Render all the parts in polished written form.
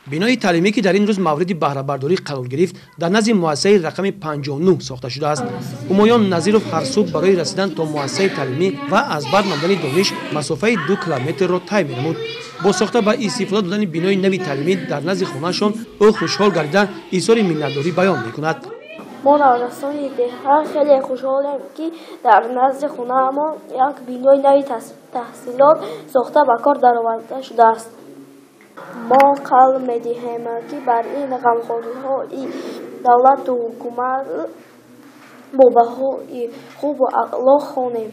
Бинои таълимӣ, ки дар ин рӯз мавриди баҳрабардорӣ қарор гирифт, дар назди муассисаи рақами 59 сохта шудааст. Ҳумоюн Назиров ҳар субҳ барои расидан то муассисаи таълимӣ ва аз бар намудани дониш масофаи 2 километрро тай менамуд. Бо сохта ба истифода додани бинои нави таълимӣ дар назди хонаашон ӯ хушҳол гардида, изҳори миннатдорӣ баён мекунад. Мо, наврасони деҳа, хеле хушҳолем, ки дар назди хонаамон як бинои нави таҳсилот сохта ба кор дароварда шудааст. Мо қавл медиҳем, ки бар ин ғамхориҳои давлату ҳукумат бо баҳои хубу аъло хонем.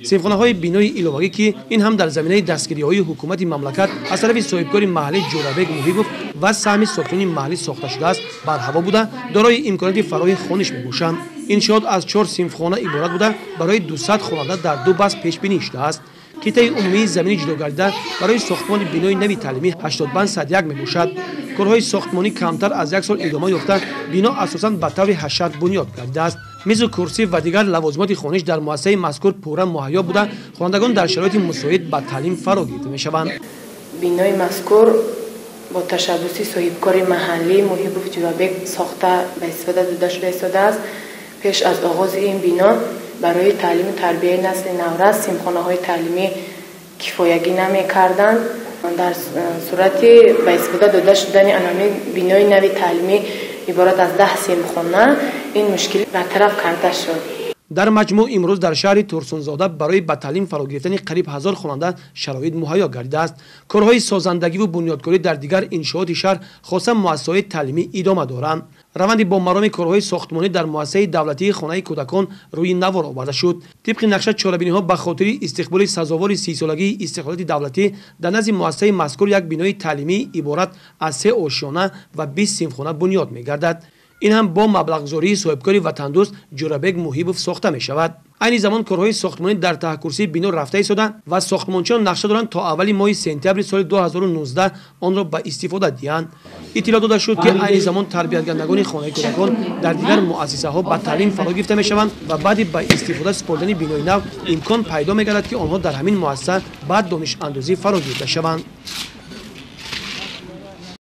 Синфхонаҳои бинои иловагӣ, ки ин ҳам дар заминаи дастгириҳои ҳукумати мамлакат аз тарафи соҳибкори маҳаллӣ Ҷӯрабек Муҳибов ва саҳми сокинони маҳаллӣ сохта шудааст, барҳаво буда, дорои имконоти фароҳи хониш мебошанд. Иншоот аз 4 синфхона иборат буда, барои 200 хонанда дар 2 баст пешбинӣ шудааст. Қитъаи умумии замини ҷудогардида барои сохтмони бинои нави таълимӣ 85,1 мебошад. Корҳои сохтмонӣ камтар аз як сол идома ёфта, бино асосан ба таври ҳашар бунёд гардидааст. Мизу курсӣ ва дигар лавозимоти хониш дар муассисаи мазкур пурра муҳайё буда, хонандагон дар шароити мусоид ба таълим фаро гирифта мешаванд. Бинои мазкур бо ташаббуси соҳибкори маҳаллӣ Муҳибов Ҷӯрабек сохта ба истифода дода шуда истодааст. Пеш аз оғози ин бино барои таълиму тарбияи насли наврас синфхонаҳои таълимӣ кифоягӣ намекарданд. Дар сурати ба истифода дода шудани анами бинои нави таълимӣ иборат аз 10 синфхона ин мушкил бартараф карда шуд. Дар маҷмӯъ имрӯз дар шаҳри Турсунзода барои ба таълим фаро гирифтани қариб 1000 хонанда шароит муҳайё гардидааст. Корҳои созандагиву бунёдкорӣ дар дигар иншооти шаҳр, хоса муассисаҳои таълимӣ, идома доранд. Раванди бо мароми корҳои сохтмонӣ дар муассисаи давлатии хонаи кӯдакон рӯи навор оварда шуд. Тибқи нақша, чорабиниҳо ба хотири истиқболи сазовори 30-солагии истиқлолияти давлатӣ дар назди муассисаи мазкур як бинои таълимӣ иборат аз 3 ошёна ва 20 синфхона бунёд мегардад. Ин ҳам бо маблағгузории соҳибкори ватандӯст Ҷӯрабек Муҳибов сохта мешавад. Айни замон корҳои сохтмонӣ дар таҳкурсии бино рафта истода ва сохтмончиён нақша доранд то аввали моҳи сентябри соли 2019 онро ба истифода диҳанд. Иттилоъ дода шуд, ки айни замон тарбиятгардагони хонаи кӯдакон дар дигар муассисаҳо ба таълим фаро гирифта мешаванд ва баъди ба истифода супоридани бинои нав имкон пайдо мегардад, ки онҳо дар ҳамин муассиса ба донишандозӣ фаро гирифта шаванд.